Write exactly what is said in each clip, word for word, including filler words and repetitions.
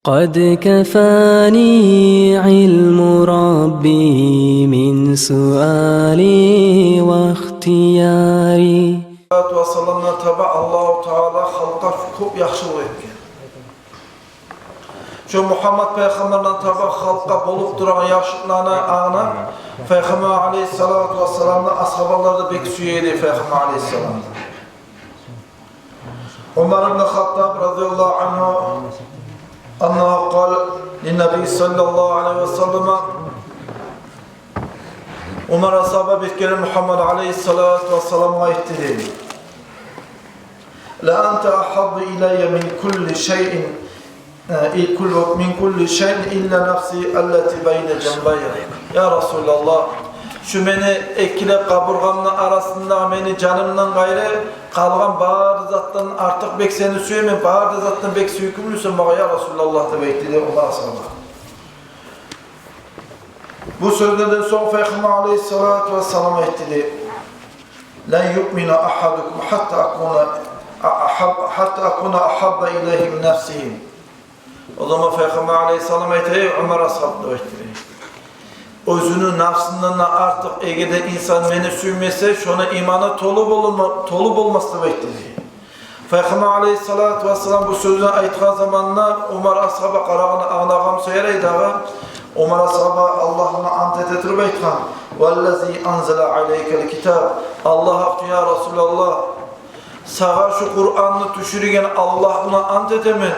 قد كفاني علم ربي من سؤالي واختياري. Алейгьиссалату вассаламдан таба Аллагьу Таала халкъгъа кёп яхшылыкъ этген. Шо Мугьаммат пайхаммардан таба халкъгъа болуп турагъан яхшылыкъланы англап, пайхаммар алейгьиссалату вассаламны асгьабалары да бек сюе эди пайхаммар алейгьиссаламны. Умар ибн Хаттаб радияллагьу ангьу, аннагьу къала линнабий саллаллагьу алайгьи ва саллама, Умар асгьаба бир керен Мугьаммат алейгьиссалату вассаламгъа айтды дей: «Ла анта агьаббу илайя мин кулли шайин, э, и куллу, мин кулли шайин илла нафси аллати байна жанбайя». Я Расулаллагь, шу мени экиле къабургъамны арасында мени жанымдан къайры къалгъан бары затдан артыкъ бек сени сюемен, бары да затдан бек сюйкюмлюсен магъа, я Расулаллагь, деп айтды дей Умар асгьаба. Бу сёзлерден сонг пайхаммар алейгьиссалату вассалам айтды дей: «Лан юъмина агьадукум гьатта акуна агьаб-, гьатта акуна агьабба илайгьи мин нафсигьи». О заман пайхаммар алейгьиссалам айтды: «Эй Умар асгьаб, — деп айтды дей, — оьзюню нафсындан да артыкъ эгер де инсан мени сюймесе, шону иманы толу болма-, толу болмас», — деп айтды дей. Пайхаммар алейгьиссалату вассалам бу сёзню айтгъан заманда Умар асгьаба къарагъанны англагъан буса ярай дагъы, Умар асгьаба Аллагьны ант эте туруп айтгъан: «Валлази анзала алайкал китаб». Аллагь гьакъ, я Расулаллагь, сагъа шу Къуранны тюшюрген Аллагьны ант этемен.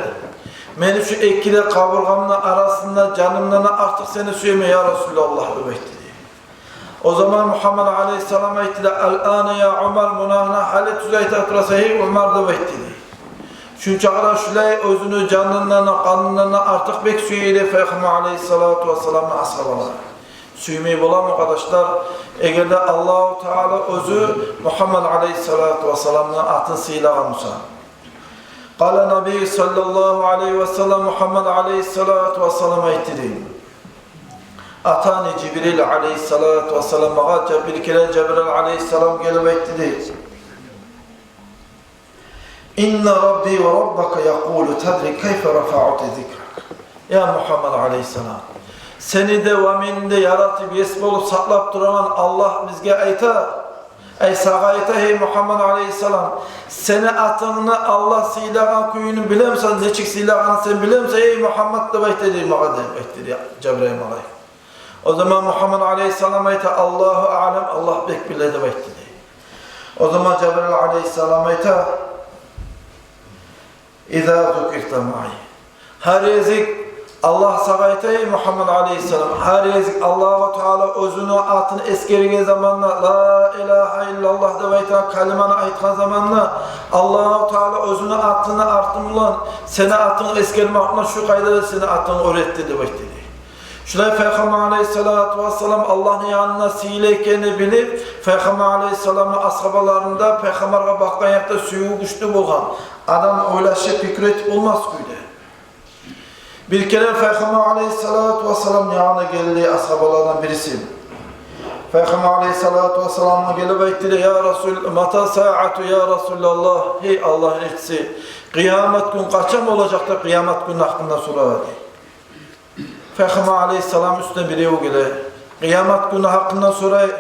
Мени шу экиле къабургъамны арасында жанымдан да артыкъ сени сюемен, я Расулаллагь, деп айтды дей. О заман Мугьаммат алейгьиссалам айтды дей: «Ал-ана я Умар, муна гьали тюз айта турасан, гьей Умар», — деп айтды дей. Шунча къадар шулай оьзюню жанындан да, къанындан да артыкъ бек сюе эди пайхаммар алейгьиссалату вассаламны асгьабалары. Сюймей боламы, къардашлар, эгер де Аллагьу Таала оьзю Мугьаммат алейгьиссалату вассаламны атын сыйлагъан буса? Къала набий саллаллагьу алайгьи ва саллам, Мугьаммат алейгьиссалату вассалам айтды дей: «Атани Жибрил алейгьиссалату вассалам, магъа Жаб-, бир керен Жабрайыл алейгьиссалам гелип айтды дей: Инна Рабби ва Раббака якъулу: тадри кайфа рафаъту зикрак». Я Мугьаммат алейгьиссалам, сени де ва мени де яратып, ес болуп, сакълап турагъан Аллагь бизге айта, ай, сагъа айта, гьей Мугьаммат алейгьиссалам, сени атынгны Аллагь сыйлагъан кюйню билемисен, нечик сыйлагъанын сен билемисен, гьей Мугьаммат, деп айта дей магъа, деп айтды дей Жабрайыл малайик. О заман Мугьаммат алейгьиссалам айта: «Аллагьу аълам, Аллагь бек биле», — деп айтды дей. О заман Жабрайыл алейгьиссалам айта: «Иза зукирта маъи». Гьар гезик Аллагь сагъа айта, гьей Мугьаммат алейгьиссалам, гьар гезик Аллагьу Таала оьзюню атын эсгерген заманда, «Ла илагьа иллаллагь» деп айтагъан калиманы айтгъан заманда, Аллагьу Таала оьзюню атыны арты булан сени атынгны эсгермекни шу къайдада сени атынгны оьр этди, деп айтды дей. Шулай пайхаммар алейгьиссалату вассалам Аллагьны янында сыйлы экенин билип, пайхаммар алейгьиссаламны асгьабаларында пайхаммаргъа бакъгъан якъда сююв гючлю болгъан. Адам ойлашып, пикир этип болмас кюйде. Бир керен пайхаммар алейгьиссалату вассаламны янына гелди асгьабалардан бириси. Пайхаммар алейгьиссалату вассаламгъа гелип айтды дей: «Я Расул, мата саату, я Расулаллагь, гьей Аллагьны элчиси, къыямат гюн къачан болажакъ?» — деп, къыямат гюнню гьакъында сорай дей. Пайхаммар алейгьиссалам уьстюне бирев геле. Къыямат гюнню гьакъында сорай.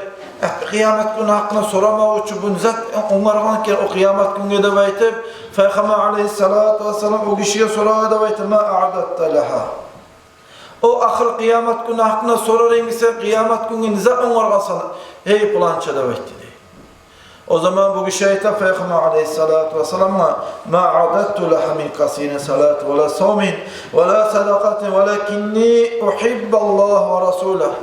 Э, къыямат гюнню гьакъында сорамакъ учун бу не зат онгаргъан экен о къыямат гюнге деп айтып, пайхаммар алейгьиссалату вассалам о гишиге сорай деп айтып: «Ма аъдадта лагьа?» О ахыр къыямат гюнню гьакъында сорар эдинг сен, къыямат гюнге не зат онгаргъансан, гьей пуланча, деп айтды дей. О заман бу гиши айта пайхаммар алейгьиссалату вассаламгъа: «Ма аъдадту лагьа мин къасирин салатин ва ла савмин ва ла садакъатин, валакинни угьиббаллагьа ва расулагь».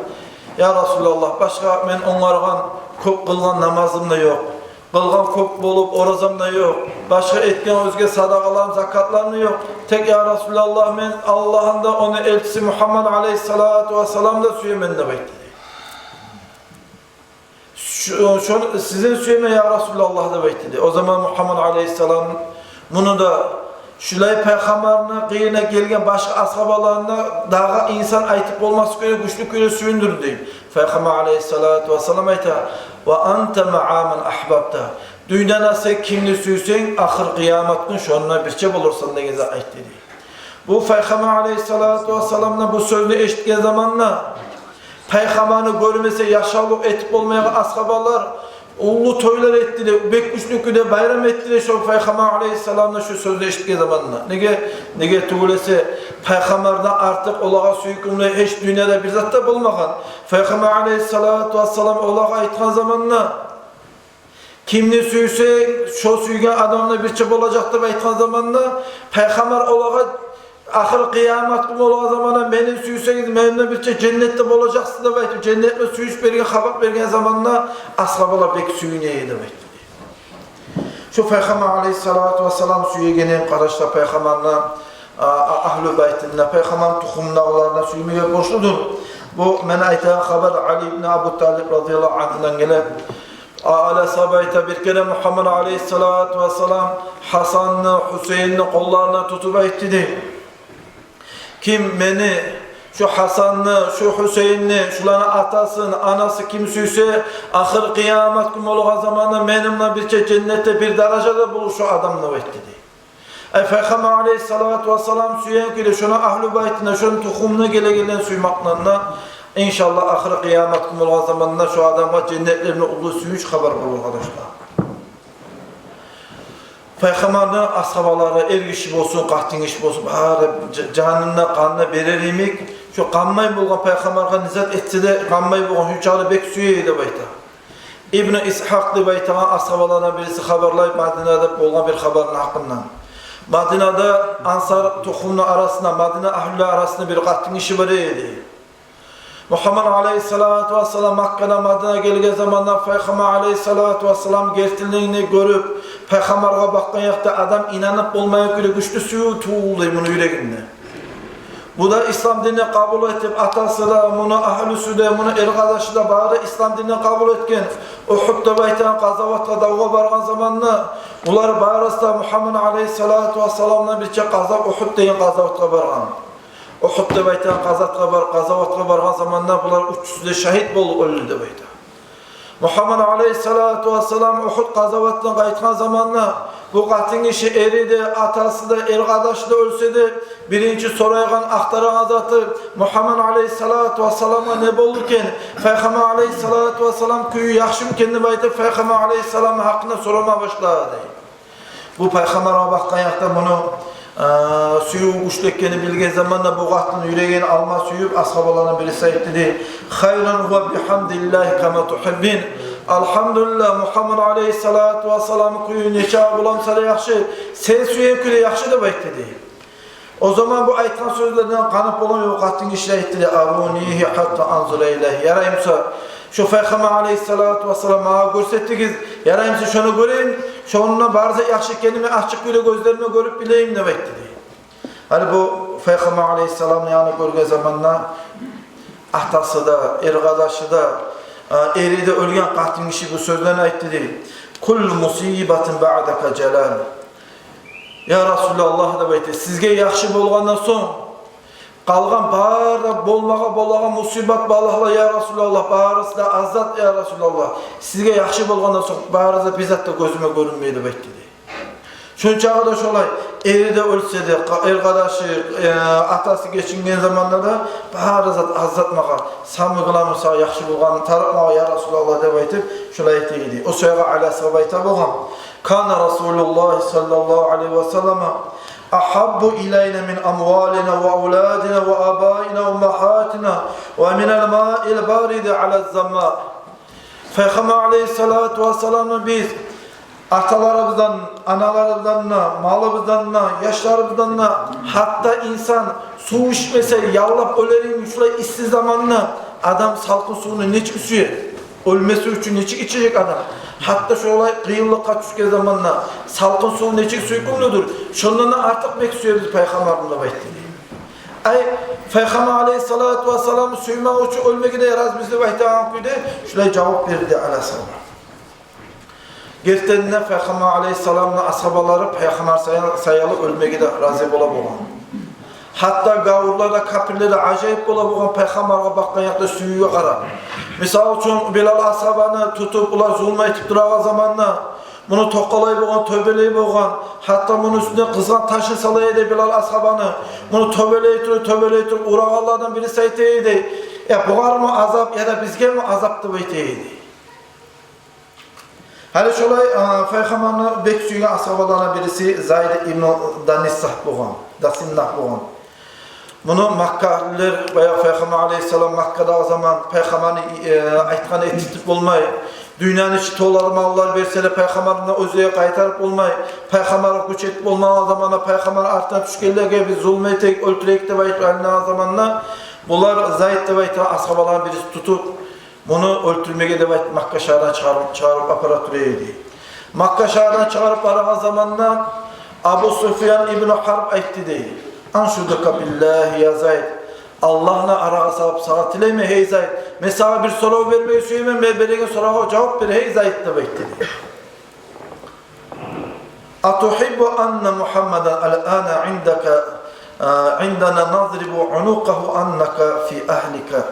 Я Расулаллагь, башгъа мен онгаргъан кёп къылгъан намазым да ёкъ, къылгъан кёп болуп оразам да ёкъ, башгъа этген оьзге садагъаларым, закатларым да ёкъ. Тек, я Расулаллагь, мен Аллагьны да, ону элчиси Мугьаммат алейгьиссалату вассаламны да сюемен, деп айтды дей. «Шу-, шону сизин сюемен, я Расулаллагь», — деп айтды дей. О заман Мугьаммат алейгьиссалам муну да, шулай пайхаммарны къырыйына гелген башгъа асгьабаланы да дагъы инсан айтып болмас кюйде гючлю кюйде сююндюрдю дей. Пайхаммар алейгьиссалату вассалам айта: «Ва анта маъа ман агьбабта». Дюньяда сен кимни сюйсенг, ахыр къыямат гюн шонда бирче болурсан, деген зат айтды дей. Бу Пайхаммар алейгьиссалату вассаламны бу сёзюн эшитген заманда, Пайхаммарны гёрмесе яшавлукъ этип болмайгъан асгьабалар уллу тойлар этдилер, бек гючлю кюйде байрам этдилер шо Пайхаммар алейгьиссаламны шо сёзюн эшитген заманда. Неге, неге тюгюл эсе, Пайхаммардан артыкъ олагъа сюйкюмлю гьеч дюньяда бир зат да болмагъан. Пайхаммар алейгьиссалату вассалам олагъа айтгъан заманда, кимни сюйсе, шо сюйген адамны бирче болажакъ деп айтгъан заманда, Пайхаммар олагъа: «Ахыр къыямат гюн болгъан заманда мени сюйсегиз, мени де бирче женнетде болажакъсыз», — деп айтып, женнетни сююнч берген, хабар берген заманда асгьабалар бек сююне эди деп айтды. Шо Пайхаммар алейгьиссалату вассалам сюегенин, къардашлар, Пайхаммарны, а, а, агьлю байтына, Пайхаммарны тухумундагъыларына сюймеге борчлудур. Бу мен айтагъан хабар Али ибн Абу Талиб радияллагьу ангьудан геле. А, Али асгьаба айта: «Бир керен Мугьаммад алейгьиссалату вассалам Гьасанны, Гьусейинни къолларына тутуп айтды, — дей. — Ким мени, шо Гьасанны, шо Гьусейинни, шоланы атасын, анасын ким сюйсе, ахыр къыямат гюн болгъан заманда мени булан бирче женнетде бир даражада болур шо адам», — деп айтды, дей. Ай, Пайхаммар алейгьиссалату вассалам сюеген кюйде шону агьлю байтына, шону тухумуна гелегенлени сюймек булан да, иншаллагь, ахыр къыямат гюн болгъан заманда шо адамгъа женнетлерден уллу сююнч хабар болур, къардашлар. Пайхаммарны асгьабалары, эр гиши болсун, къатын гиши болсун, бары ж-, жанын да, къанын да берер йимик, шо къанмай болгъан, Пайхаммаргъа не зат этсе де къанмай болгъан, шончакъы бек сюе эди деп айта. Ибн Исгьакъ деп айтагъан асгьабалардан бириси хабарлай Мадинада болгъан бир хабарны гьакъындан. Мадинада ансар тухумну арасында, Мадина агьлюлер арасында бир къатын гиши бар эди. Мугьаммад алейгьиссалату вассалам Маккадан Мадинагъа гелген заманда Пайхаммар алейгьиссалату вассалам гертилигин гёрюп, Пайхаммаргъа бакъгъан якъда адам инанып болмайгъан кюйде гючлю сююв тувулду муну юрегинде. Бу да ислам динни къабул этип, атасы да, муну агьлюсю де, муну эркъардашы да, бары ислам динни къабул этген. Угьуд деп айтагъан къазаватгъа, давгъа баргъан заманда булар барысы да Мугьаммад алейгьиссалату вассалам булан бирче къаза-, Угьуд деген къазаватгъа баргъан. Угьуд деп айтагъан къазаватгъа бар-, къазаватгъа баргъан заманда булар уьчюсю де шагьит болуп оьлдю деп айта. Мугьаммад алейгьиссалату вассалам Угьуд къазаватдан къайтгъан заманда бу къатын гиши, эри де, атасы да, эркъардашы да оьлсе де, биринчи сорайгъан, ахтарагъан заты: «Мугьаммад алейгьиссалату вассаламгъа не болду экен? Пайхаммар алейгьиссалату вассалам кюю яхшымы экен?» — деп айтып, Пайхаммар алейгьиссаламны гьакъында сорама башлады. Бу Пайхаммаргъа бакъгъан якъда муну, э, сююв гючлю экенин билген заманда бу къатын юрегин алма сююп, асгьабалардан бириси айтды дей: «Хайран гьува бигьамдиллагьи кама тугьиббин». «Алгьамдулиллагь, Мугьаммад алейгьиссалату вассаламны кюю нечакъы боламса да яхшы, сен сюеген кюйде яхшы», — деп айтды дей. О заман бу айтгъан сёзлерден къанып боламай, о къатын гиши айтды дей: «Арунигьи гьатта анзура илайгьи». «Ярай буса, шо Пайхаммар алейгьиссалату вассаламны магъа гёрсетигиз, ярай буса, шону гёрейим, шондан бар зат яхшы экенин мен ачыкъ кюйде гёзлериме гёрюп билейим», — деп айтды дей. Гьали бу Пайхаммар алейгьиссаламны янын гёрген заманда атасы да, эркъардашы да, э, эри де оьлген къатын гиши бу сёзлени айтды дей: «Куллу мусибатин баъдака жалал». «Я Расулаллагь, — деп айтды, — сизге яхшы болгъандан сонг къалгъан бары да болмагъа болагъан мусибат, балагьлар, я Расулаллагь, барысы да аз зат, я Расулаллагь. Сизге яхшы болгъандан сонг барысы да бир зат да гёзюме гёрюнмей», — деп айтды дей. Шончакъы да шолай, эри де оьлсе де, къа-, эркъардашы, э, атасы гечинген заманда да, бары зат аз зат магъа, самый главный сагъа яхшы болгъанны тарыкъ магъа, я Расулаллагь, деп айтып, шолай эте эди. О саягъа Али асгьаба айта болгъан: «Кана Расулуллагь саллаллагьу алайгьи ва саллама агьаббу илайна мин амвалина ва авладина ва абаина ва уммагьатина ва минал маил бариди алаз замма». Пайхаммар алейгьиссалату вассаламны биз аталарыбыздан, аналарыбыздан да, малыбыздан да, яшларыбыздан да, гьатта инсан сув ичмесе, яллап оьлер йимик, шулай исси заманда адам салкъын сувну нечик сюе? Оьлмеси учун нечик ичежек адам? Гьатта шолай къыйынлыкъгъа тюшген заманда салкъын сув нечик сюйкюмлюдюр, шондан да артыкъ бек сюебиз Пайхаммарны, деп айтды. Ай, Пайхаммар алейгьиссалату вассаламны сюймек учун оьлмеге де разибиз деп айтагъан кюйде шулай жавап берди Али асгьаба. Гертиден де, Пайхаммар алейгьиссаламны асгьабалары Пайхаммар сая-, саялы оьлмеге де рази бола болгъан. Гьатта гавурлар да, капирлер де ажайып бола болгъан Пайхаммаргъа бакъгъан якъда сюювге къарап. Мисал учун, Билал асгьабаны тутуп, булар зулму этип турагъан заманда, Муну токъалай болгъан, тёбелей болгъан, гьатта муну уьстюне къызгъан ташны сала эди Билал асгьабаны. Муну тёбелей туруп, тёбелей туруп, урагъанлардан бириси айта эди: «Я, бугъармы азап, яда бизгеми азап?» — деп айта эди. Гьали шолай, а, Пайхаммарны бек сюйген асгьабалардан бириси Зайд ибну Данисах болгъан, Дасиннах болгъан. Муну Маккалылар, баягъы Пайхаммар алейгьиссалам Маккадагъы заман Пайхаммарны, э, айтгъанын этдиртип болмай, дюньяны ичи толар маллар берсе де, Пайхаммарны оьзлеге къайтарып болмай, Пайхаммаргъа гюч этип болмагъан заманда, Пайхаммар артына тюшгенлеге биз зулму этейик, оьлтюрейик деп айтып айланагъан заманда, булар Зайд деп айтагъан асгьабаланы бириси тутуп, муну оьлтюрмеге деп айтып, Макка шагьардан чыгъарып, чыгъарып апара тура эди. Макка шагьардан чыгъарып барагъан заманда Абу Суфьян ибну Гьарб айтды дей: «Аншудука биллагьи, я Зайд, Аллагьны арагъа салып сагъа тилеймен, гьей Зайд. Мен сагъа бир сорав бермеге сюемен, мен береген соравгъа жавап бер, гьей Зайд», — деп айтды дей. «Атухиббу анна Мухаммадан аль-ана индака, а, индана, назрибу унукъагьу аннака фи агьлика?»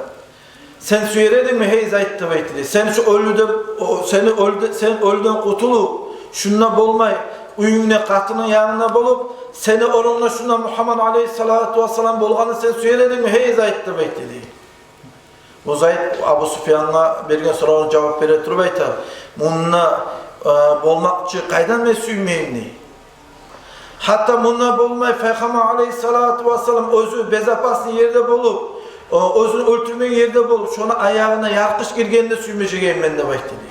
Сен сюер эдингми, гьей Зайд, деп айтды дей. Сен шу оьлюден, о, сени оьлдю-, сен оьлюден къутулуп, шунда болмай, уьюнгде, къатынынг янында болуп, сени орнунгда шунда Мухаммад алейгьиссалату вассалам болгъанны сен сюер эдингми, гьей Зайд, деп айтды дей. Бу Зайд Абу Суфьянгъа берген соравуна жавап бере туруп айта: «Мунда, э, болмакъ чы къайдан мен сюймейим?» — дей. Гьатта мунда болмай, Пайхаммар алейгьиссалату вассалам оьзю безопасный ерде болуп, о, оьзюн оьлтюрмеген ерде болуп, шону аягъына яркъыш гиргенни де сюймежек эдим мен, деп айтды дей.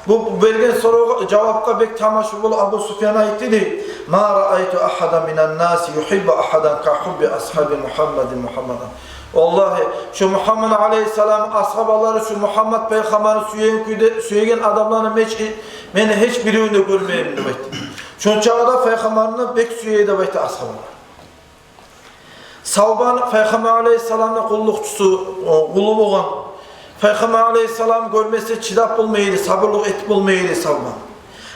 Бу берген соравгъа, жавапгъа бек тамаша болуп, Абу Суфьян айтды дей: «Ма раайту агьадан минан-наси югьиббу агьадан ка гьубби асгьаби Мухаммадин Мухаммадан». Валлагьи, шу Мухаммад алейгьиссалам асгьабалары шу Мухаммад пайхаммарны сюеген кюйде, сюеген адамланы мен гьеч, мен гьеч биревню де гёрмегенмен, деп айтды. Шончакъы да пайхаммарны бек сюе эди, деп айтды, асгьабалар. Савбан пайхаммар алейгьиссаламны къуллукъчусу, о, къулу болгъан. Пайхаммар алейгьиссаламны гёрмесе чыдап болмай эди, сабурлукъ этип болмай эди Савбан.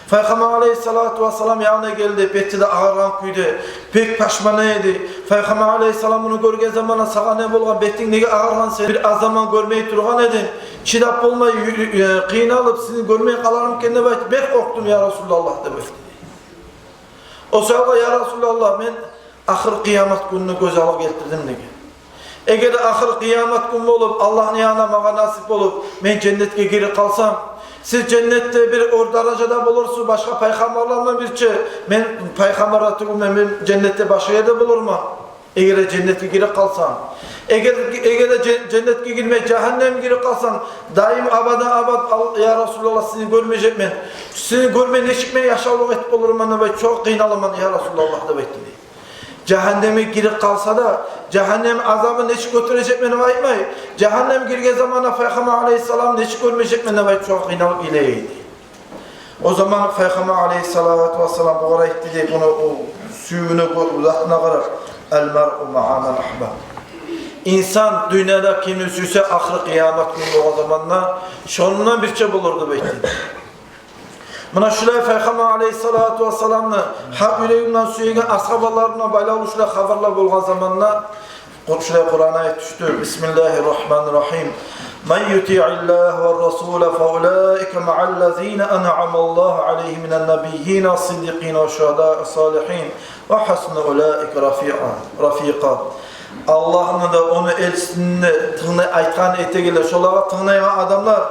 Пайхаммар алейгьиссалату вассалам янына гелди, бети де агъаргъан кюйде, бек пашмана эди. Пайхаммар алейгьиссалам муну гёрген заманда: «Сагъа не болгъан, бетинг неге агъаргъан сени? Бир аз заман гёрмей тургъан эдинг, чыдап болмай, ю-, ю-, э, къыйналып, сизин гёрмей къалармы экен деп айтып, бек къоркъдум, я Расулаллагь», — деп айтды. О саялы: «Я Расулаллагь, мен ахыр къыямат гюнню гёз алгъа гелтирдим», — деген. «Эгер де ахыр къыямат гюн болуп, Аллагьны янына магъа насип болуп, мен женнетге гирип къалсам, сиз женнетде бир оьр даражада болурсуз башгъа пайхаммарлардан бирче, мен пайхаммар да тюгюлмен, мен женнетде башгъа ерде болурман. Эгер де женнетге гирип къалсам, эгер, эгер де же-, женнетге гирмей, жагьаннемге гирип къалсам, дайым абадан абад, ал-, я Расулаллагь, сизин гёрмежекмен. Сизин гёрмей нечик мен яшавлукъ этип болурман деп айтып, чогъ къыйналаман, я Расулаллагь», — деп айтды дей. Жагьаннемге гирип къалса да, жагьаннем азабын нечик гётережекмен деп айтмай, жагьаннемге гирген заманда пайхаммар алейгьиссаламны нечик гёрмежекмен деп айтып, чогъ къыйналып йылай эди. О заман пайхаммар алейгьиссалату вассалам бугъар айтды дей, муну о сюювюне гё-, затына къарап: «Ал-маръу маъа ман агьбаб». Инсан дюньяда кимни сюйсе, ахыр къыямат гюн болгъан заманда шонундан бирче болур, деп айтды дей. Муна шулай пайхаммар алейгьиссалату вассаламны гьакъ юрегинден сюеген асгьабаларына байлавлу шулай хабарлар болгъан заманда, Къур-, шулай Къуран аят тюшдю: «Бисмиллагьи ррагьмани ррагьим. Ман ютиъиллагьа ва ррасула фа улаика маъаллазина анъамаллагьу алайгьим минан набийина ва ссиддикъина ва шугьадаи ва ссалигьин ва гьасуна улаика рафиъа, рафикъа». Аллагьны да, ону элчисини де тынгла-, айтгъанын этегенлер, шолагъа тынглайгъан адамлар,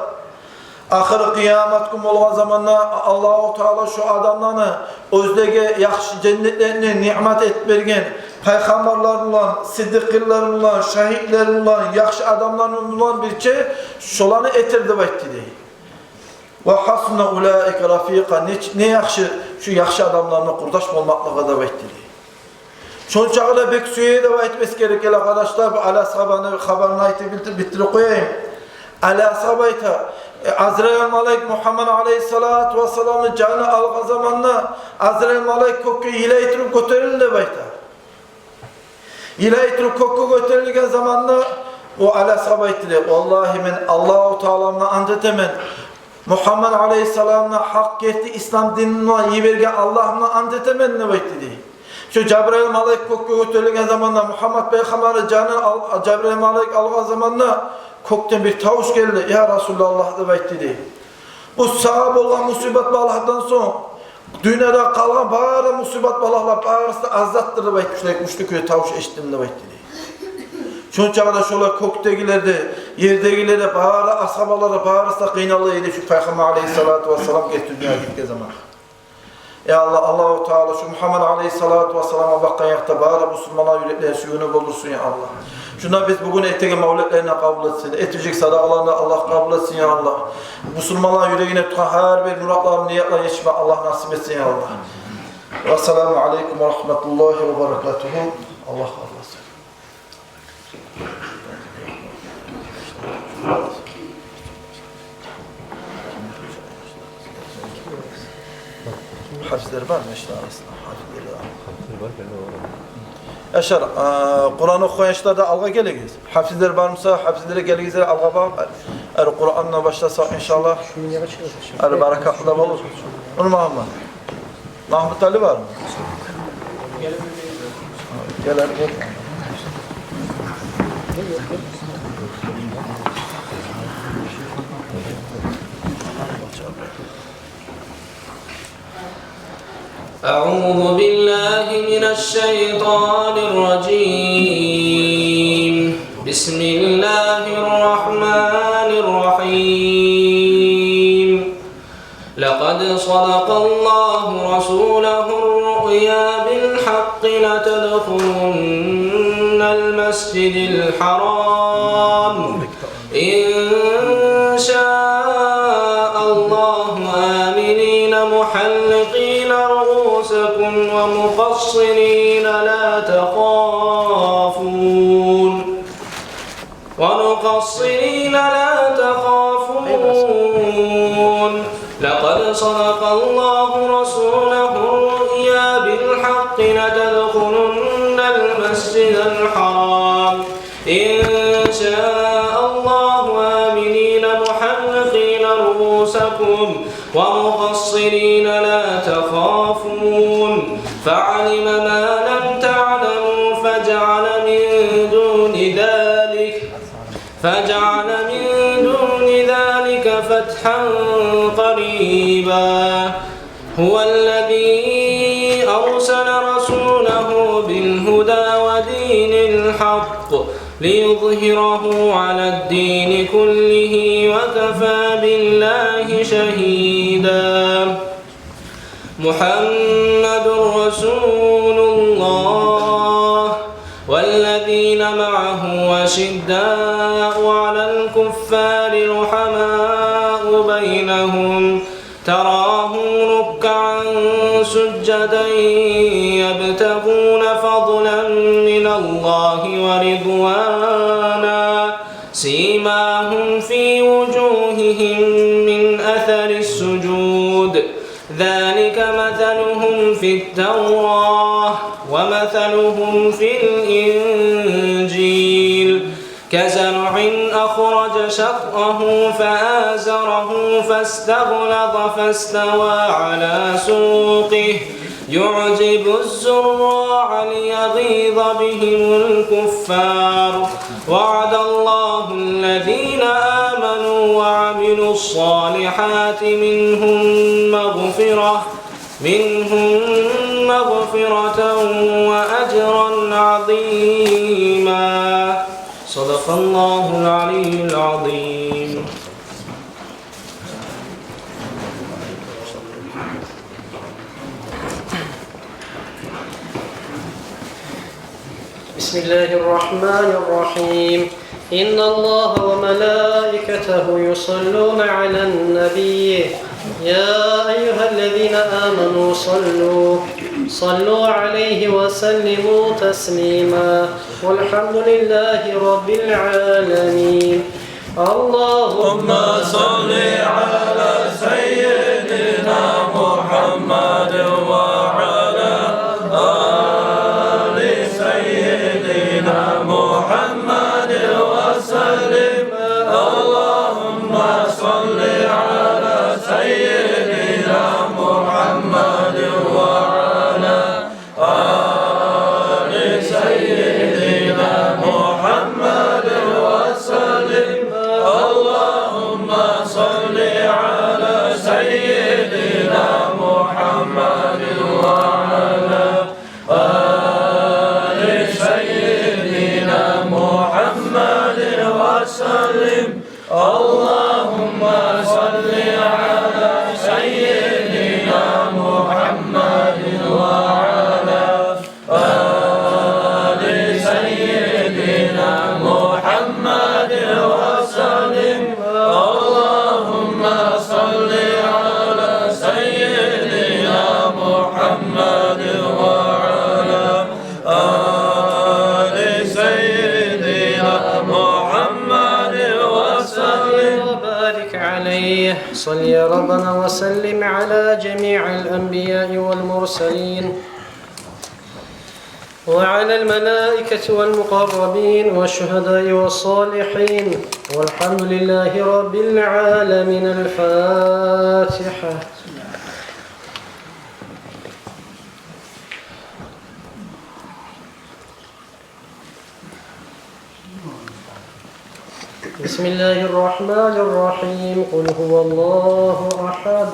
ахыр къыямат гюн болгъан заманда Аллагьу Таала шо адамланы оьзлеге яхшы женнетлени ниъмат этип берген пайхаммарлар булан, сиддикъинлер булан, шагьитлер булан, яхшы адамлар булан бирче шоланы этер деп айтды дей. «Ва гьасуна улаика рафикъа», не, не яхшы шу яхшы адамланы къурдаш болмакълыгъы деп айтды дей. Шончакъы да бек сюе деп айтып эсгерик геле, къардашлар, бу Али асгьабаны хабарын айтып битир-, битирип къояйым. Али асгьаб айта: «Азраил малайик Мухаммад алейгьиссалату вассаламны жанын алгъан заманда Азраил малайик кёкге йылай туруп гётерилди», — деп айта. Йылай туруп кёкге гётерилген заманда о Али асгьаб айтды дей: «Валлагьи, мен Аллагьу Таала булан ант этемен, Мухаммад алейгьиссаламны гьакъ герти ислам динин йиберген Аллагь булан ант этемен», — деп айтды дей. Шо Жабраил малайик кёкге гётерилген заманда, Мухаммад пайхаммарны жанын ал-, Жабраил малайик алгъан заманда кёкден бир тавуш гелди: «Я Расулаллагь», — деп айтды дей. Бу сагъа болгъан мусибат-балагьдан сонг дюньяда къалгъан бары мусибат-балагьлар барысы да аздыр деп айтып, шулай гючлю кюйде тавуш эшитдим деп айтды дей. Шончагъы да шолар кёкдегилер де, ердегилер де, бары асгьабалар да, барысы да къыйналды эди шу Пайхаммар алайгьиссалату вассалам гетген дюньягъа гетген заман. Я Аллагь, Аллагьу Таала шу Мугьаммад алайгьиссалату вассаламгъа бакъгъан якъда бары бусурманланы юреклерин сююню болдурсун, я Аллагь. Шунда биз бугюн этеген мавлетлерин къабул этсин, этежек садагъаларын да Аллагь къабул этсин, я Аллагь. Бусурманланы юрегинде тутгъан гьар бир муратларын, ниятларын етишме Аллагь насип этсин, я Аллагь. Вассаламу алайкум ва рагьматуллагьи ва баракатугьу. Аллагь къабул этсин. Гьафизлер бармы, яшлар арасында? Гьафизлер бар. Яшлар, а, Къуран охуйгъан яшлар да алгъа гелигиз. Гьафизлер бар буса, гьафизлер гелигиз, алгъа багъып. Эр Къурандан башласакъ, иншаллагь. Эр баракатлы да болур. Нурмагьаммат. Магьмутали бармы? Гел, гел. أعوذ بالله من الشيطان الرجيم. بسم الله الرحمن الرحيم. لقد صدق الله رسوله الرؤيا بالحق لتدخلن المسجد الحرام إن شاء الله آمنين محلقين رؤوسكم ومقصرين لا تخافون. ومقصرين لا تخافون. لقد صدق الله رسوله الرؤيا بالحق لتدخلن المسجد الحرام إن شاء الله آمنين محلقين رؤوسكم ومقصرين لا تخافون. فعلم ما لم تعلموا فجعل من دون ذلك فجعل من دون ذلك فتحا قريبا. هو الذي أرسل رسوله بالهدى ودين الحق ليظهره على الدين كله وكفى بالله شهيدا. محمد رسول الله والذين معه أشداء على الكفار رحماء بينهم تراهم ركعا سجدا يبتغون فضلا من الله ورضوانا سيماهم في وجوههم من أثر السجود ذلك مثلهم في التوراة ومثلهم في الإنجيل كزرع أخرج شطأه فآزره فاستغلظ فاستوى على سوقه يعجب الزراع ليغيظ بهم الكفار وعد الله الذين آمنوا وعملوا الصالحات منهم مغفرة منهم مغفرة وأجرا عظيما. صدق الله العلي العظيم. بسم الله الرحمن الرحيم. إن الله وملائكته يصلون على النبي. يا أيها الذين آمنوا صلوا، صلوا عليه وسلموا تسليما. والحمد لله رب العالمين. اللهم صل على سيدنا محمد وعلى آل سيدنا محمد وسلم. اللهم صل على سيدنا محمد وعلى آل سيدنا محمد وسلم. اللهم صل على وسلم. اللهم صل على سيدنا محمد وعلى آل سيدنا محمد وسلم. اللهم صل على سيدنا محمد وعلى آل سيدنا محمد وسلم. وبارك عليه. صل يا ربنا وسلم على جميع الأنبياء والمرسلين وعلى الملائكة والمقربين والشهداء والصالحين والحمد لله رب العالمين. الفاتحة. بسم الله الرحمن الرحيم. قل هو الله أحد.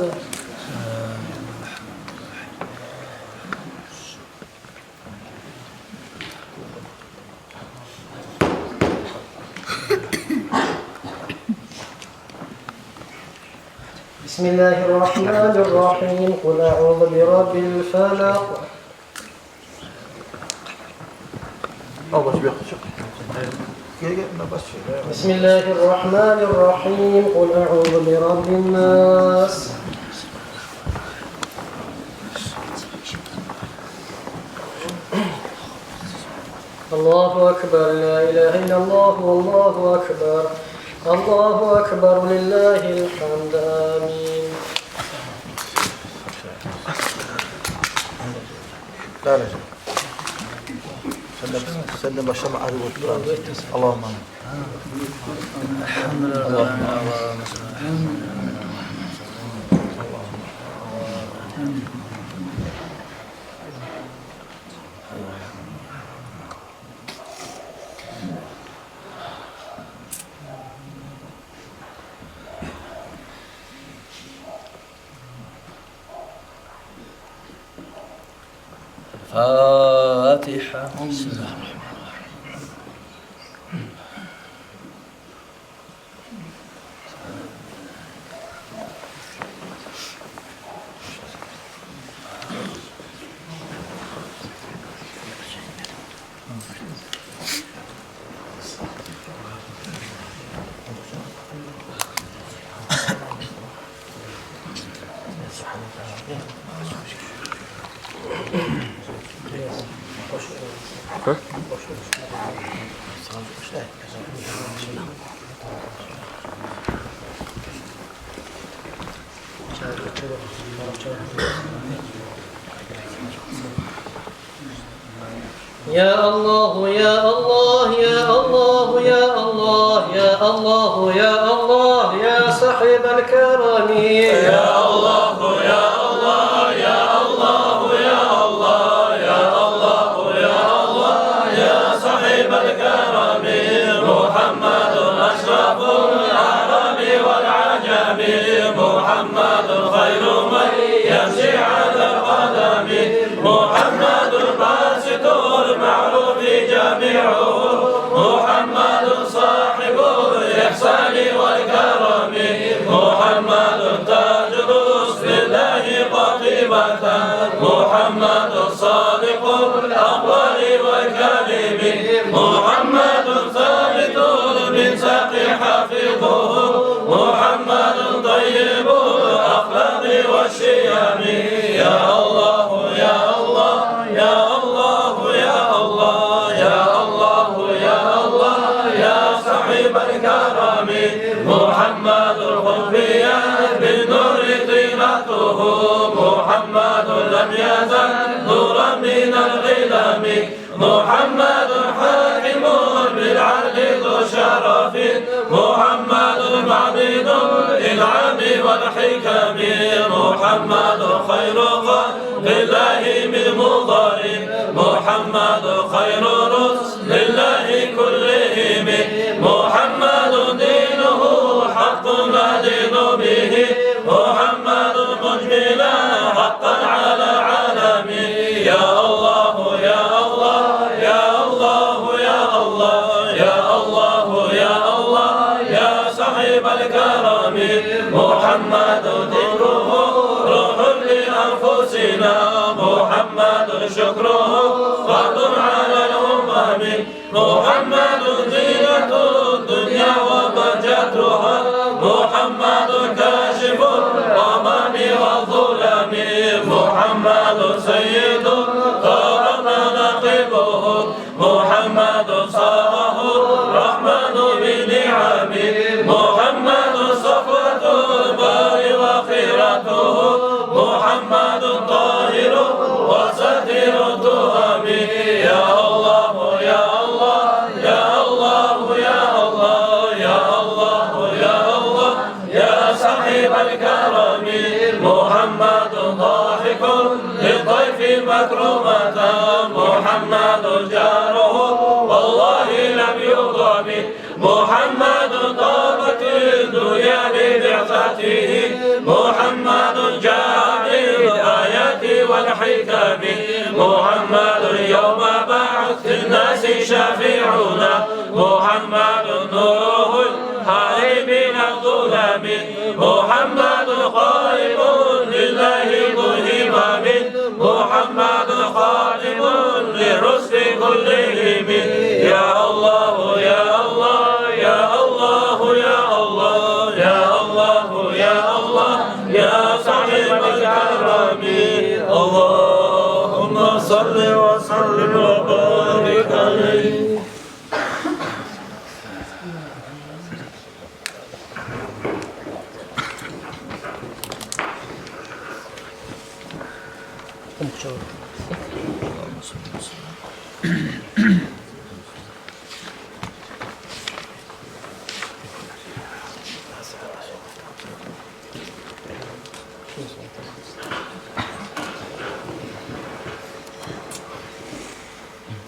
بسم الله الرحمن الرحيم. قل أعوذ برب الفلق. Al, bas, bu yaqqa çyk. Gel, gel, muna bas. بسم الله الرحمن الرحيم. قل أعوذ برب الناس. الله أكبر، لا إله إلا الله، والله أكبر، الله أكبر، ولله الحمد. آمين. Sen de, sen de başlama, ayrı otur. Allahümme amin. Elhamdülillah. Allahümme amin. الفاتحة. بسم الله الرحمن الرحيم. يا الله، يا الله، يا الله، يا الله، يا الله، يا الله، يا صاحب الكرم. يا الله، يا الله، يا الله، يا الله، يا الله، يا الله، يا صاحب الكرم. محمد أشرف العرب والعجم. محمد خير من يمشي على القدم. محمد باسط المعروف جامعه. محمد صاحب الإحسان والكرم. محمد تاج رسل الله قاطبة. محمد صادق الأقوال والكلم. محمد ثابت الميثاق حافظه. محمد طيب الأخلاق والشيم. يا الله، يا الله، يا الله، يا الله، يا الله، يا الله، يا صاحب الكرم. محمد خفيت بالنور طينته. محمد لم يزل نورا من القدم. محمد حاكم بالعدل ذو شرف. محمد معدن الإنعام والحكم. محمد خير خلق الله من مضر. محمد خير رسل الله كلهم. محمد دينه حق ندين به. محمد مجملا حقا على العالم. يا الله، يا الله، يا الله، يا الله، يا الله، يا الله، الكرم. محمد ذكره روح لأنفسنا، محمد شكره فرض على الأمم. محمد زينة الدنيا وبهجتها، محمد كاشف الغمام والظلم. محمد سيد طاب مناقبه، محمد صاغه الرحمن بنعمه، محمد صفوة البر وخيرته، محمد طاهر وستير التهم. يا الله، يا الله، يا الله، يا الله، يا الله، يا الله، يا صاحب الكرم. محمد ضاحك للضيف مكرمة، محمد جاره والله لم يضم. محمد طابت الدنيا ببعثته، محمد جاء بالآيات والحكم. محمد يوم بعث الناس شفيعنا، محمد نوره الهادي من الظلم. محمد قائم لله ذو همم، محمد خادم للرسل كلهم. يا الله، يا الله، يا الله، يا الله، يا الله، يا الله، يا صاحب الكرم. اللهم صل وسلم وبارك عليه.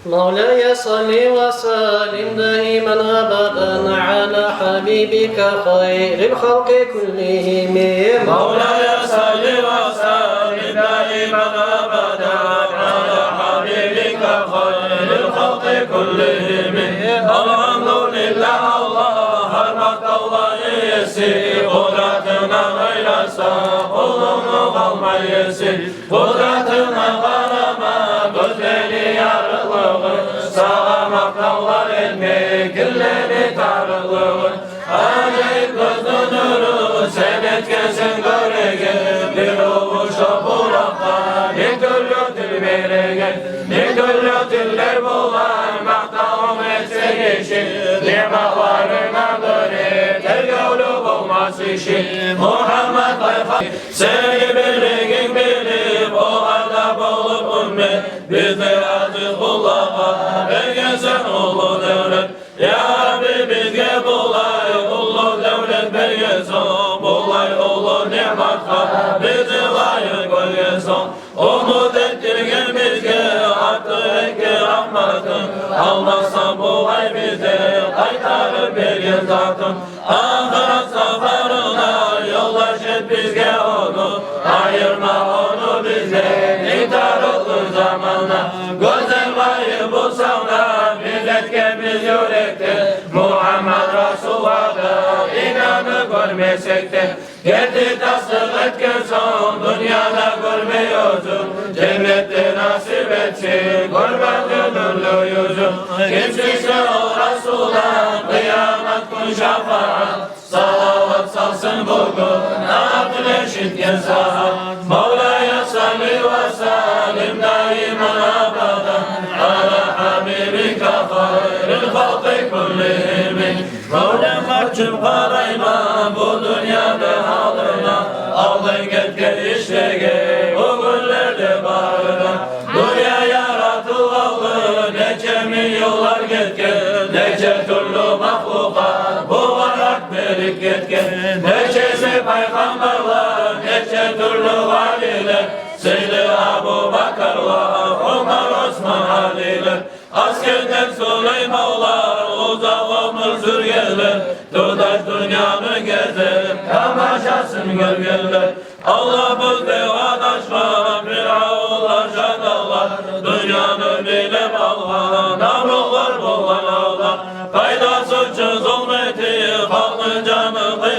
مولاي صل وسلم دائما أبدا على حبيبك خير الخلق كلهم. مولاي صل وسلم دائما أبدا على حبيبك خير الخلق كلهم. الحمد لله, Аллагь гьар макътавланы еси, къудратынга къараса, къулунгну къалмай эси. Къудратынга къарама, гёзлени ярыкълыгъы, сагъа макътавлар этмек, гирлени тарыкълыгъы. Ажайып гёзню нюрю, сен этгенсен гёреген, бир увуш топуракъгъа минг тюрлю тил береген. Минг тюрлю тиллер булан макътавун этсе гиши, ниъматларынга гёре тергевлю болмас иши. Мугьаммат Пайхаммар, сени бирлигинг билип, огъар да болуп уммат, бизге, азиз къуллагъа, бергенсен уллу девлет. Я Рабби, бизге булай уллу девлет берген сонг, булай уллу ниъматгъа бизин лайыкъ гёрген сонг, умут этдирген бизге артыкъ этген рагьматынг, алмассан булай бизге къайтарып берген затынг. Ахырат сапарына ёлдаш эт бизге ону, айырма ону бизден инг тарыкълы заманда. Гёзел гъайып бусанг да, биз этгенбиз юрекден, Мугьаммат Расулгъа да инанып гёрмесек де. Герти тасдыкъ этген сонг, дюньяда гёрмей оьзюн, женнетде насип этсин гёрмеге нюрлю юзюн. Ким сюйсе о Расулдан къыямат гюн шафаат, салават салсын бугюн атын эшитген сагьат. مولاي صل وسلم دائما أبدا على حبيبك خير الخلق كلهم. Мавлам, къачып къарайман бу дюньяны гьалына, алдан гетген ишлеге, бу гюнлерде барына. Дюнья яратылгъанлы нече минг йыллар гетген, нече тюрлю махлукъат бугъар ат берип гетген. Нечеси пайхаммарлар, нече тюрлю валилер, сыйлы Абубакарлар, Умар, Осман, Алилер. Аскерден Сулейманлар, узакъ оьмюр сюргенлер, туташ дюньяны гезип, тамашасын гёргенлер. Аллагь бизге адашгъан фиръавнлар, шайтанлар, дюньяны билип алгъан намрутлар болгъан авлакъ. Пайдасы учун зулму этип, халкъны жанын къый-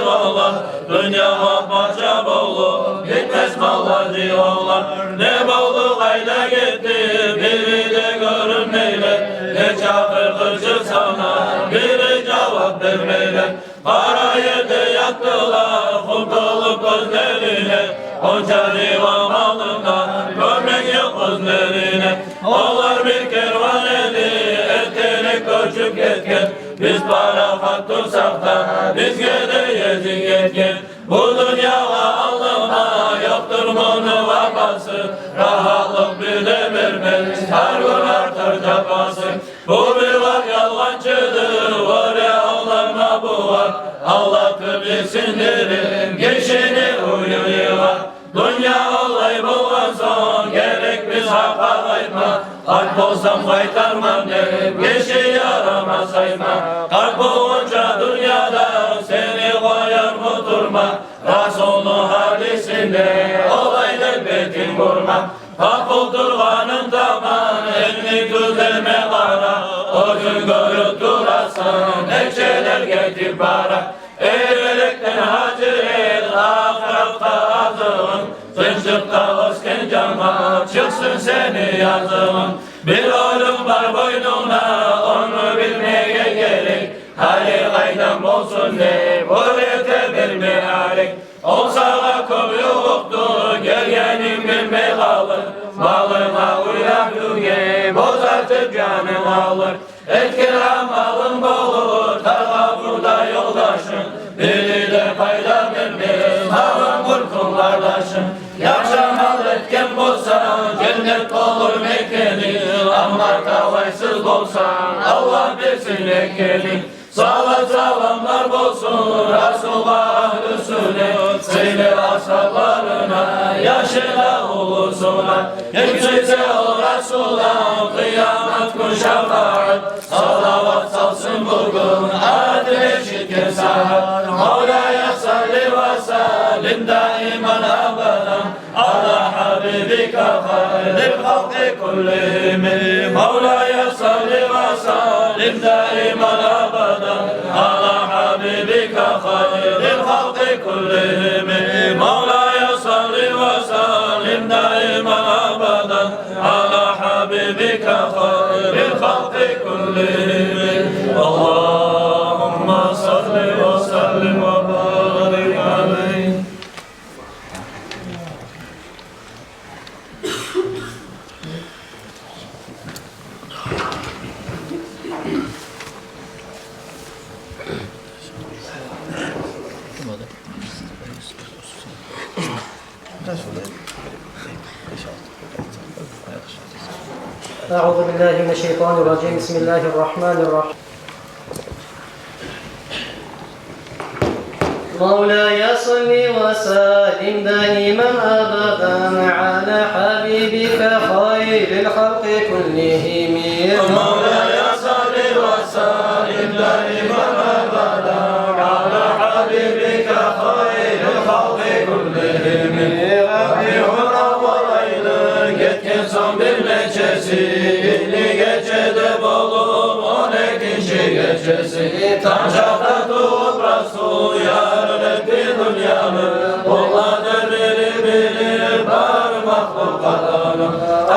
Олар не болду, къайда гетди, бири де гёрюнмейлер. Не чакъыргъычы сана, бири жавап бермейлер. Къара ерде ятдылар, хум толуп гёзлерине. Онча дива малына гёмек ёкъ оьзлерине. Олар бир керван эди, эртенек гёчюп гетген. Биз парахат турсакъ да, бизге де език етген. Бу дюньягъа алданма, ёкъдур муну вапасы. Рагьатлыкъ бир де бермес, гьар гюн артар жапасы. Бу бир вакъ ялгъанчыдыр, оьре алданма бугъар. Алдатып эсиндирип, гишини уьюн йыгъар. Дюнья олай болгъан сонг, герек биз гьакъ къайтма. Къарт болсам къайтарман деп, гиши ярамас айтма. Къарт болгъанча дюньяда сени къоярмы турма? Расулну гьадисинде олай деп бетин бурма. Гьакъ олтургъанын таман, энни тюзлеме къара. Оьзюнг гёрюп турасан, нечелер гетип бара. Эрекден гьажир эт ахыратгъа азыгъынг. Тынчлыкъда оьсген жангъа чыкъсын сени языгъынг. Бир оьлюм бар бойнунгда, ону билмеге герек. Гьали къайдан болсун деп, оьр эте берме арек. Ол сагъа кёп ювукъду, гелгенин билмей къалыр. Малынга уьйленип, боз ачып жанынг алыр. Этген амалынг болур тар къабурда ёлдашынг. Бири де пайда бермес, магъа къуртулгъан къардашым. Яхшы амал этген болсанг, женнет болур мекенинг. Амма талайсыз болсанг, Аллагь берсин экенинг. Салат-саламлар болсун Расулгъа, агьлюсюне, сыйлы асгьабларына, яшына, уллусуна. Ким сюйсе о Расулдан къыямат гюн шапаат, салават салсын бугюн атын эшитген сагьат. مولاي صل وسلم دائما أبدا على حبيبك خير الخلق كلهم. مولاي صل وسلم دائما أبدا على حبيبك خير الخلق كلهم. مولاي صل وسلم دائما أبدا على حبيبك خير الخلق كلهم. اللهم صل وسلم وبارك عليه. أعوذ بالله من الشيطان الرجيم. بسم الله الرحمن الرحيم. مولاي صل وسلم دائما أبدا على حبيبك خير الخلق كلهم. مولاي صل وسلم دائما أبدا على حبيبك خير الخلق كلهم. Рабиуль-авваль айны гетген сонг бир нечеси, илли гече де болуп, он экинчи гечеси. Танг чакъда тувуп Расул ярыкъ этди дюньяны. Къуллады бири-бири бар махлукъатланы.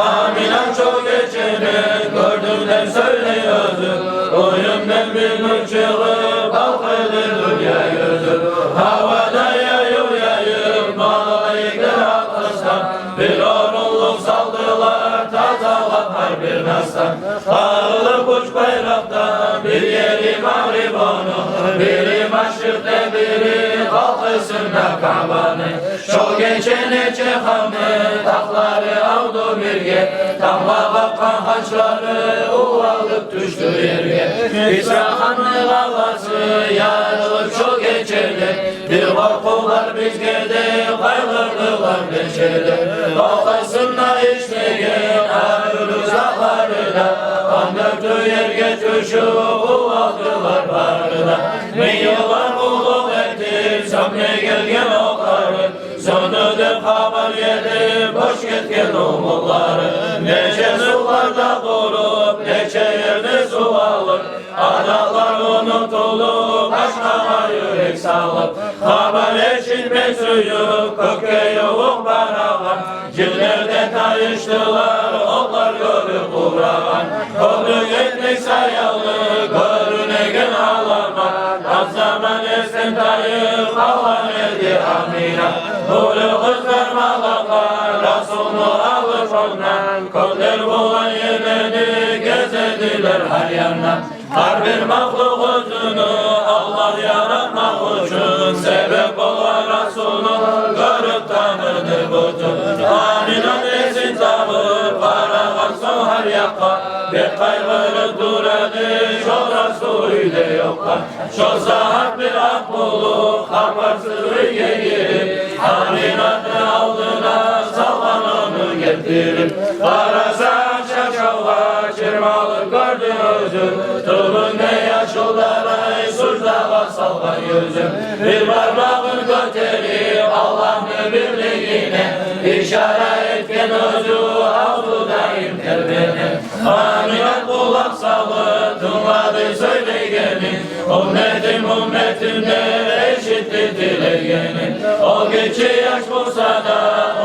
Аминам шо гечени гёрдюм деп сёйлей оьзю. Уьюнден бир нюр чыгъып, балкъыды дюнья юзю. Гьавада яюв яйып, малайиклер алкъыштан бир орунлукъ салдылар, тазалап гьар бир насдан. Къагъылып уьч байракъдан, бир ери магъриб ону, бири машрикъда, бири къалкъысында Каабаны. Шо гече нече ханны тахтлары авду бирге, тамгъа къакъгъан ханчлары увалып тюшдю ерге. Кисра ханны къаласы ярылып шо гечеде, бир къоркъувлар бизге де къайгъырдылар нечеде. Къалкъысында ишлеген гьар бир узакълары да къан дёкдю ерге тюшюп, увалдылар бары да. Минг йыллар къуллукъ этип, сёнме гелген окълары, сёндю деп хабар етип, бош гетген умутлары. Нече сувларда къуруп, нече ерде сув алып, адам Атлар унутулуп, башгъагъа юрек салып, хабар эшитмей сююп, кёкге ювукъ барагъан. Жинлер де тайышдылар, отлар гёрюп къурагъан. Кёбюк этмек саялы гёрюнеген аламат. Аз заман эсден тайып къалгъан эди Амина. Нюрлю къызлар, малакалар Расулну алып ондан, кёклер булан ерлени гезедилер гьар яндан. Гьар бир махлукъ оьзюню Аллагь яратмакъ учун, себеп болгъан Расулну гёрюп таныды бютюн. Амина эсин табып къарагъан сонг гьар якъгъа, бек къайгъырып тура эди шо Расул уьйде ёкъгъа. Шо сагьат бир акъ булут хабарсыз уьйге гирип, Аминатны алдына салгъан ону гелтирип. Къараса, шашавгъа чырмалып гёрдю оьзюн, тюбюнде яшыл дарай суждагъа салгъан юзюн. Бир бармагъын гётерип, Аллагьны бирлигине ишара этген оьзю авзу даим тербене. Аминат къулакъ салып тынглады сёйлегенин, умметим, умметим деп эшитди тилегенин. Ол гиччи яш буса да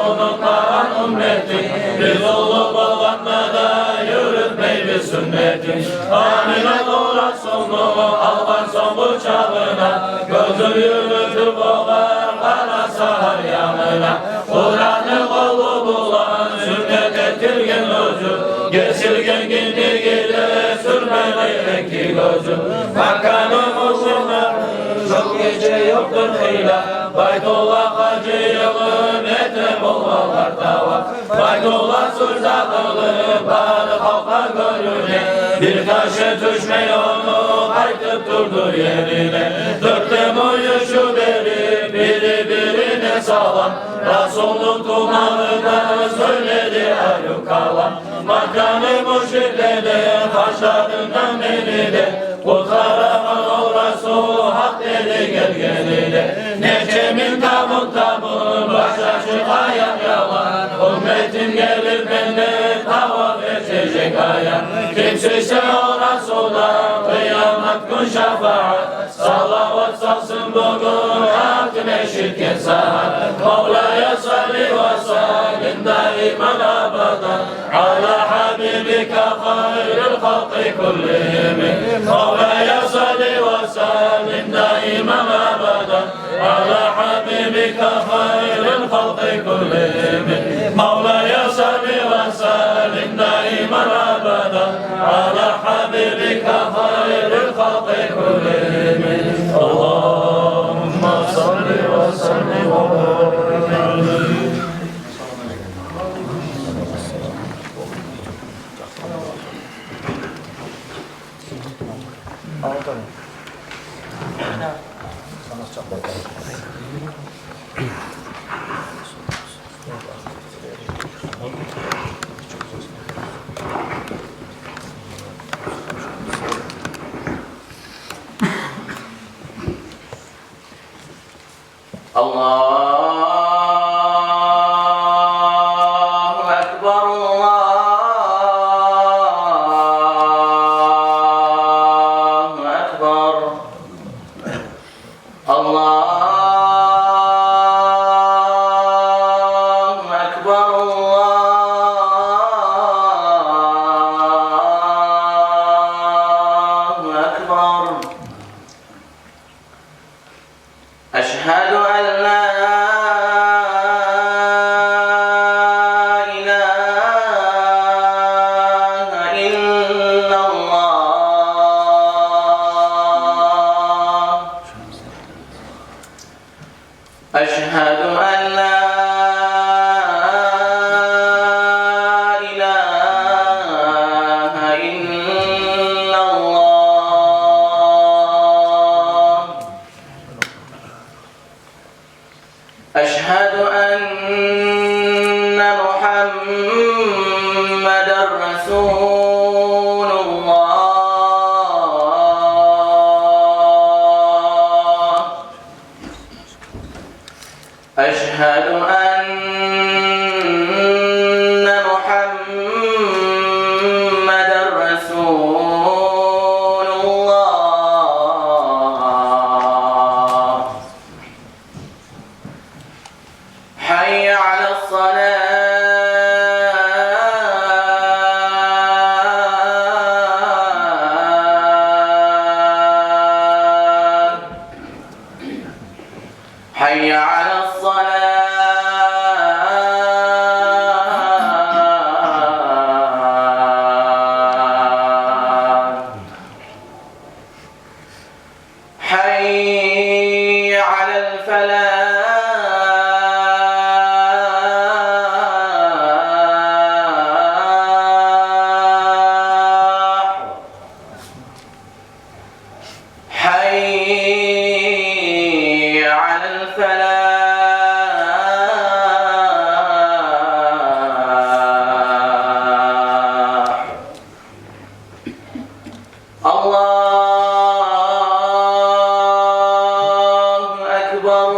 унутмагъан умметин, биз уллу болгъанда да юрютмейбиз сюннетин. Аминат о Расулну алгъан сонг къучагъына, гёзюн юрютюп огъар къараса гьар янына. Къуръанны къолу булан сюннет этилген оьзю, гесилген гиндиги де сюрмели эки гёзю. Макканы мушриклени шо гече ёкъдур гьыйла, Байтуллагьгъа жыйылып эте болгъанлар таваф. Байтуллагь сужда къылып бары халкъгъа гёрюне, бир ташгъа тюшмей ону къайтып турду ерине. Дёрт де мюйюшюп берип бири-бирине салам, Расулну тувмагъына сёйледи арив калам. Макканы мушриклени харжларындан мени де къутгъарагъан ол Расул гьакъ эди гелгени де. Нече минг табун-табун баш ачыкъ, аякъ ялан, умметим гелип менден таваф этежек аян. Ким сюйсе о Расулдан къыямат гюн шафагьат, салават салсын бугюн атын эшитген сагьат. مولاي صل وسلم دائما أبدا على حبيبك خير الخلق كلهم. مولاي صل وسلم دائما أبدا على حبيبك خير الخلق كلهم. مولاي صل وسلم دائما أبدا على حبيبك خير الخلق كلهم. اللهم صل وسلم وبارك عليه. الله أكبر، الله أكبر، الله أكبر، الله أكبر. أشهد أن لا إله إلا الله. أشهد أن لا إله إلا الله. أشهد أن محمدا رسول الله. أشهد أن محمدا رسول الله. حي على الفلاح. حي على الفلاح. الله أكبر،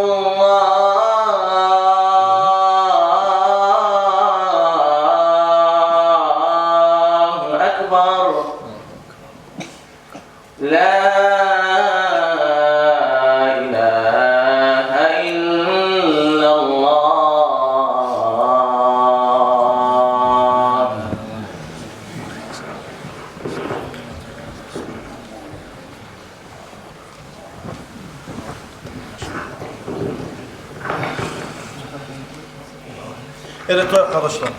الله أكبر. لا إله إلا الله. Evet, arkadaşlar.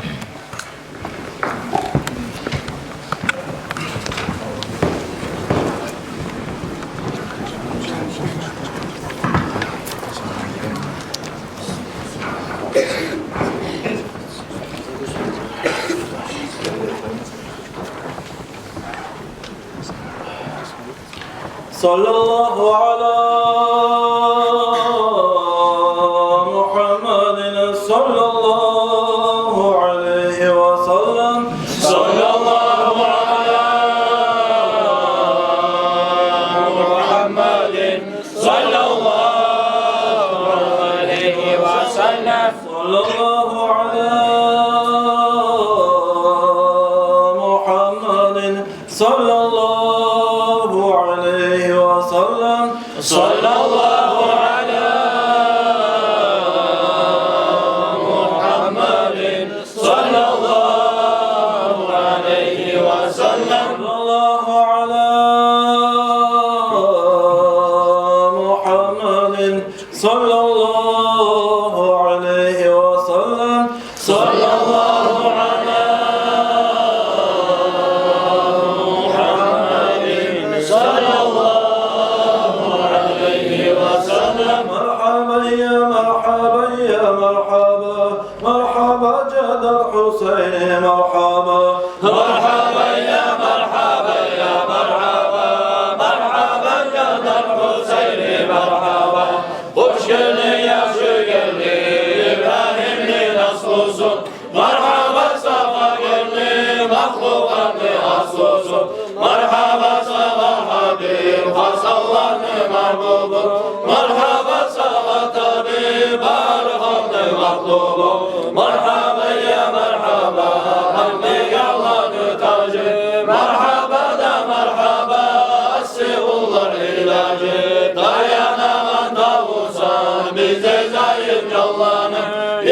صلى الله على محمد، صلى الله عليه وسلم. صلى الله على محمد، صلى الله عليه وسلم. صلى الله على محمد، صلى الله عليه وسلم. صلى الله على محمد، صلى الله عليه وسلم. صلى الله على محمد، صلى الله عليه وسلم. صلى الله على محمد، صلى الله عليه وسلم. مرحبا يا مرحبا يا مرحبا، مرحبا جد الحسين مرحبا. مرحبا يا مرحبا يا مرحبا، مرحبا جد الحسين مرحبا. Hoş geldin, yahşı geldin, İbrahimni naslusu. Merhaba sağa geldi, mahlukatni aslusu. Merhaba sağa Habib, hasanlarni mahbubu. Merhaba sağa tabib, bar halkni matlubu. Merhaba ya merhaba, hamdi Allahni tacı. Merhaba da merhaba, asli ullar ilacı. Dayanag'an tavussan bizde zayıf canlarni,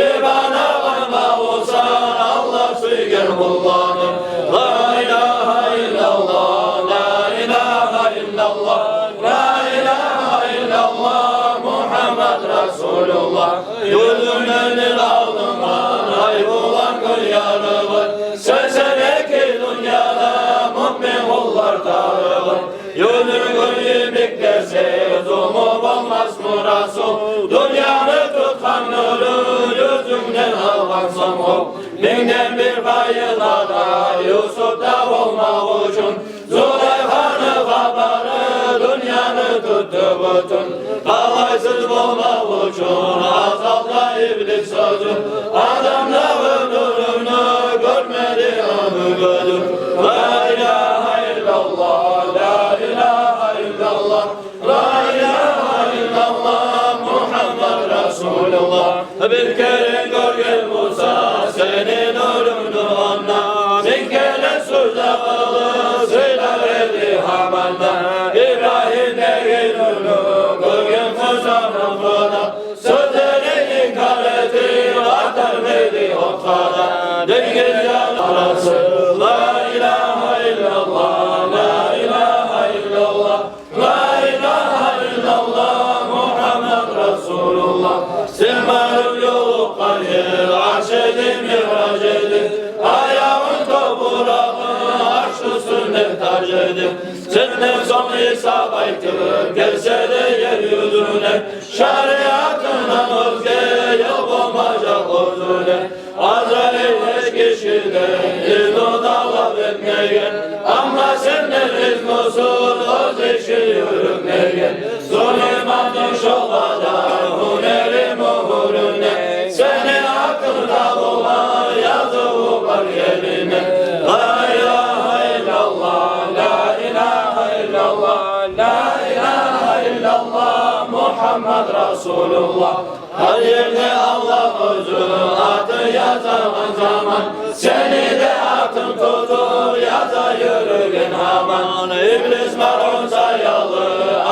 ibanag'an mavussan Allah suygen qullarni. La ilahe illallah, la ilahe illallah, la ilahe illallah, Muhammed Resulullah. Yüzünden bir aldım var, ay bulan gün yarılı. Seksen eki dünyada mümin qullar tarılı. Yüzün gün yimik dese, zulmu olmazmı Resul? Dünyanı tutgan nuru, yüzünden alg'an so'ng ol. Mingden bir bayılada Yusuf da olmaq uçun, Zuleyhani habari dünyanı tuttu bütün. Qalaysız olmaq uçun azalda iblis sözü. Adamlag'ı nurunu görmedi ömrü gözü. La ilahe illallah, la ilahe illallah, la ilahe illallah, Muhammed Resulullah. Bir kere görgen Musa seni nurunu onda, bin kere söz dağılı sıylar edi hamanda. İbrahim degin onu görgen Musa'nı Kur'anda, sözleri inkar etti, atar dedi otg'ada. Dengiz yanarası, la ilahe illallah, la ilahe illallah, la ilahe illallah, Muhammed Resulullah. Sen barıp yoluqqan yer arş edi, mi'rac edi. Ayag'ın topurag'ı arş üstünde tac edi. Senden so'ng İsa qaytıp gelse de Мугьаммад Расулуллагь. Гьар ерде Аллагь оьзю атын язагъан заман, сени де атынг тутуп яза юрюген гьаман. Иблис малъун саялы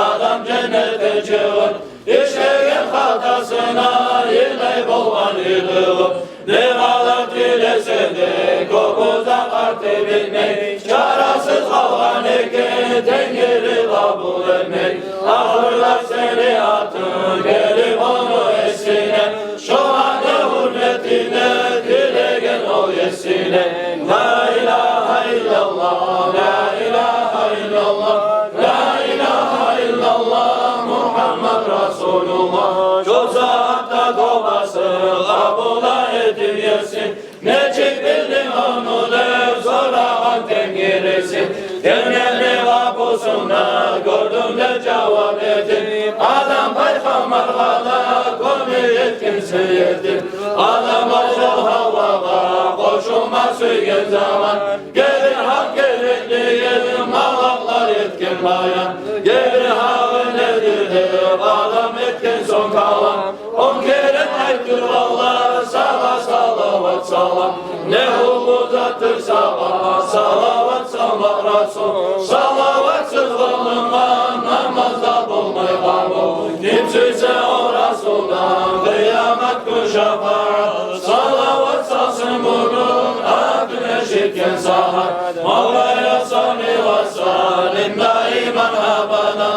адам женнетден чыгъып, ишлеген хатасына йылай болгъан йылаву. Не къадар тилесе де, кёп узакъ артып битмей, чарасыз къалгъан экен, Тенгири къабул этмей. Ахырда сени атынг гелип ону эсине, шо аны гьюрметине тилеген ол Есине. Ла илагьа иллаллагь, ла илагьа иллаллагь, ла илагьа иллаллагь, Мугьаммад Расулуллагь. Шо сагьатда тобасы къабул этип Есин, нечик билдинг ону деп сорагъан Тенгириси. Женнетни къапусунда гёрдюм деп жавап этип, Адам пайхаммаргъа да кёмек этген сый этип. Адам оьзю Гьавагъа къошулма сюйген заман, гелир гьакъ гереклигин малакълар этген баян. Гелир гьакъы недир деп Адам этген сонг калам, он керен айтдыргъанлар сагъа салават салам. Не уллу затдыр сагъа салават салмакъ, Расул. Салаватсыз къылынгъан намаз да болмай къабул. Ким сюйсе о Расулдан къыямат гюн шафагьат, салават салсын бугюн атын эшитген сагьат. مولاي صل وسلم دائما أبدا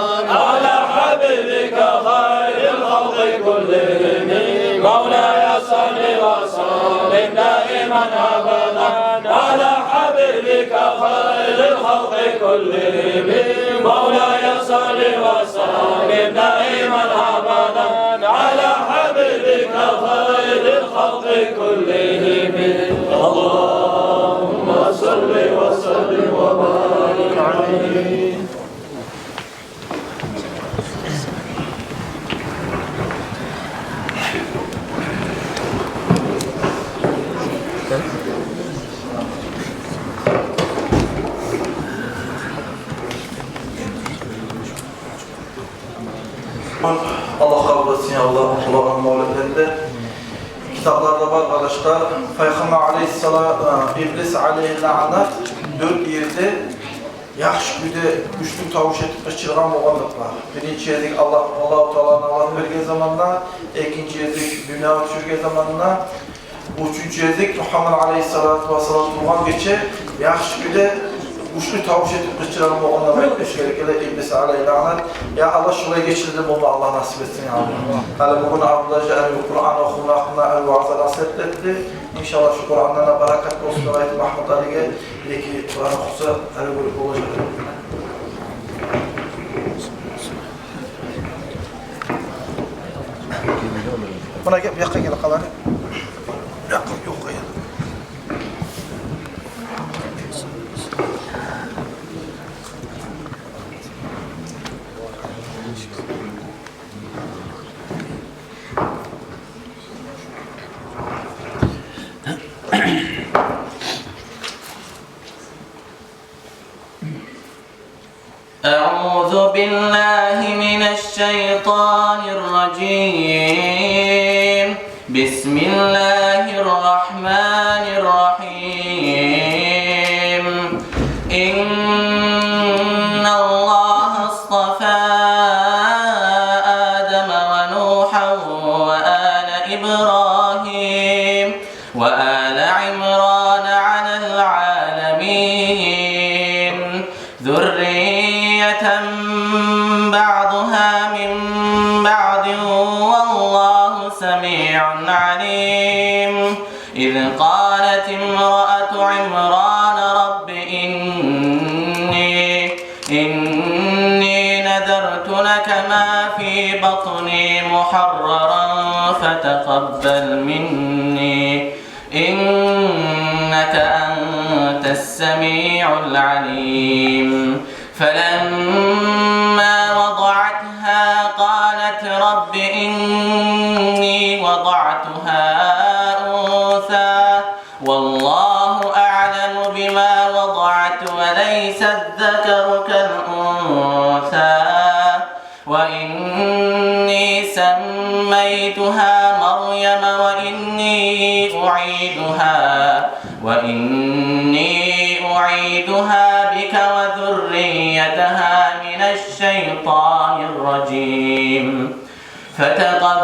على حبيبك خير الخلق كلهم. مولاي صل وسلم دائما أبدا على حبيبك خير الخلق كلهم. مولاي صل وسلم دائما أبدا على حبيبك خير الخلق كلهم. اللهم صل وسلم وبارك عليه. Аллагь къабул этсин, я Аллагь, охулгъан мавлетлени де. Китапларда бар, къардашлар, Пайхаммар алейгьиссалам, э, Иблис алейгьи лаънат дёрт ерде яхшы кюйде гючлю тавуш этип къычыргъан болгъандыкъ бар. Биринчи ерде Аллагь, Аллагьу Тааланы алат берген заманда, экинчи ерде дюньягъа тюшюрген заманда, уьчюнчю ерде Мугьаммад алейгьиссалату вассалам тувгъан гече яхшы кюйде гючлю тавуш этип къычыргъан болгъандыкъ бар. Эшгерекеле Иблис алейгьи лаънат. Я Аллагь, шолай гечелерден болма Аллагь насип этсин, я Аллагь. Гьали бугюн Абдулгьажи ари Къуран охума гьакъында ари ваъза насип этди. Иншаллагь, шу Къурандан да баракат болсун деп айтып, Магьмуд алиге бир-эки Къуран охуса, ари гёрюп болажакъ. Муна гел, бу якъгъа гел, къаланы. Бу якъгъа, ёкъ, къоя. أعوذ بالله من الشيطان الرجيم. بسم الله الرحمن الرحيم. إن الله اصطفى آدم ونوحا وآل إبراهيم وآل عمران على العالمين ذرية بعضها من بعض والله سميع عليم. إذ قالت امرأة عمران رب إني، إني نذرت لك ما في بطني محررا فتقبل مني إنك أنت السميع العليم. فلما وضعتها قالت رب إني وضعتها أنثى والله أعلم بما وضعت وليس الذكر كالأنثى وإني سميتها مريم وإني أعيذها، وإني أعيذها بك وذريتها من الشيطان الرجيم. فتقبل